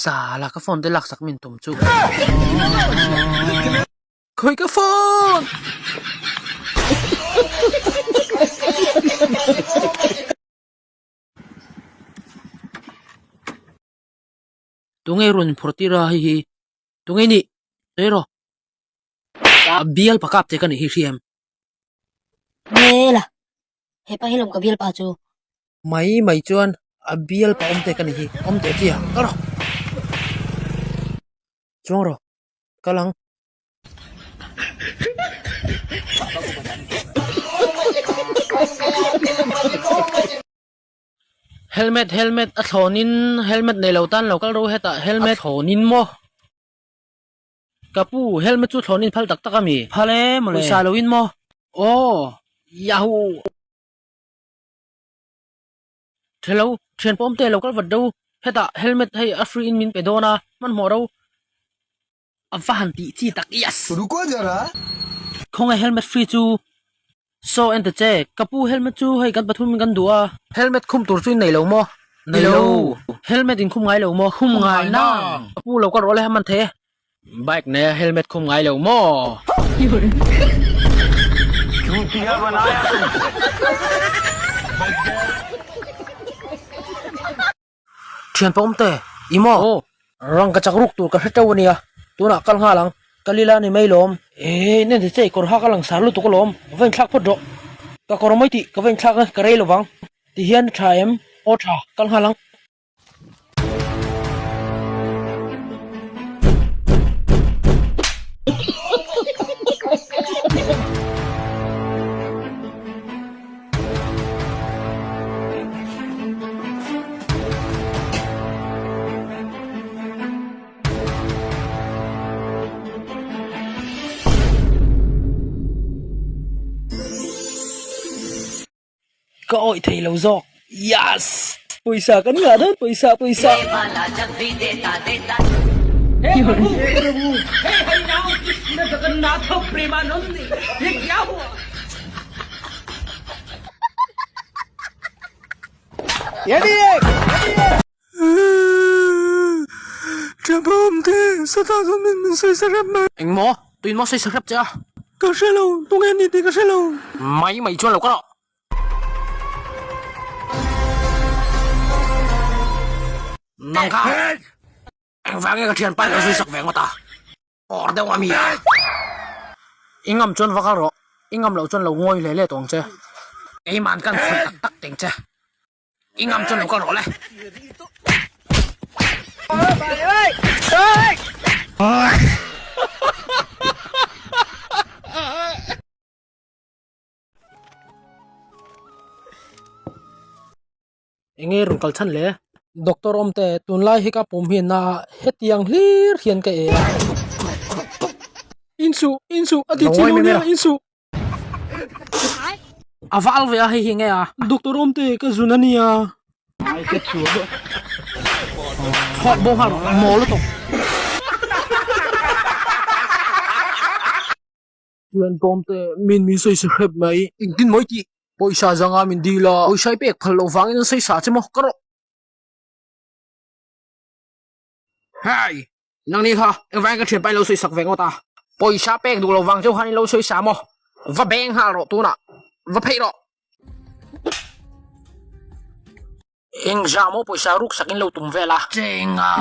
Sala ka phone te laksak min tum chu. Khawi ka phone! Tunge rawn phawrh tir a hei hi? Tunge nih? Sawi rawh. A bial pakap che ka nih hi hriam. Hmela, hepa hi lawm ka bialpa chu. Mai mai chuan a bialpa awm te ka nih hi, awm teh chi a, kal rawh. Chuang rawh, kal ang. Helmet helmet a thlawnin helmet nei lo tan lo kal ro hetah helmet a thlawnin maw? Ka pu helmet chu thlawnin phal tak tak a mi? Phal e mawle. Pawisa lo in maw? Aw yahoo! Hello thian pawm te lo kal vat do hetah helmet hei a free in min pe dawn a hmanhmawh ro. A va han tih chi tak yes. Ruko jara. Khawnge helmet free chu saw en ta che ka pu helmet chu hei kan pathum in kan duh a. Helmet khum tur chu in nei lo maw? Nei lo. Helmet in khum ngai lo maw? Khum ngai nang. Ka pu lo ka rawh le a man thei e. Bike nei a helmet khum ngai lo maw? Chutiya banaya tum. Thianpa awm te, i maw? Aw, rang ka chak ruk tur ka hre teuh a nia, tunah kal nghal ang, ka lila a ni mai lawm. Eeh, nen ti che i kawr hak a lang sar lutuk alawm, ka va inthlak phawt rawh. Ka kawr mai tih ka va inthlak a, ka rei lovang. Ti hian a tha em? Aw tha, kal nghal ang. Ka awih thei lo zawk. Yes! Pawisa kan ngah dawn pawisa pawisa. Engmaw? Tuin maw sawi sa hrep che a? Ka hre lo, tunge ni tih ka hre lo. Mai mai chuan lo ka rawh. Nang kha engvang nge ka thianpa in ka zui sak ve ngawt a? Awr deuh a mi a. I ngam chuan va kal rawh, i ngam loh chuan lo ngawi hle hle tawh ang che. Keiman kan khawih tak tak teng che. I ngam chuan lo kal rawh le. Enge rawn kal chhan le? Doctor awmte tunlai hi ka pum hi na a hetiang hlir hian ka e a. Insuh insuh a ti chi lo nia insuh. A val ve a hei hi nge a? Doctor awmte ka zun a nia. Thawk bo nghal rawh maw lutuk. Chuan pawmte min min sawi sa hrep mai. Engtin mawi tih pawisa zanga min dil a. Pawisa i pek phal loh vangin an sawi sa che maw ka rawh. Hei! Nangni kha engvangin ka thianpa in lo sawi sak ve ngawt a. Pawisa pek duh loh vang chauh khan in lo sawi sa maw? Va beng nghal rawh tunah. Va pheih rawh. Engzah maw pawisa ruk sak in lo tum vel a. Chenga!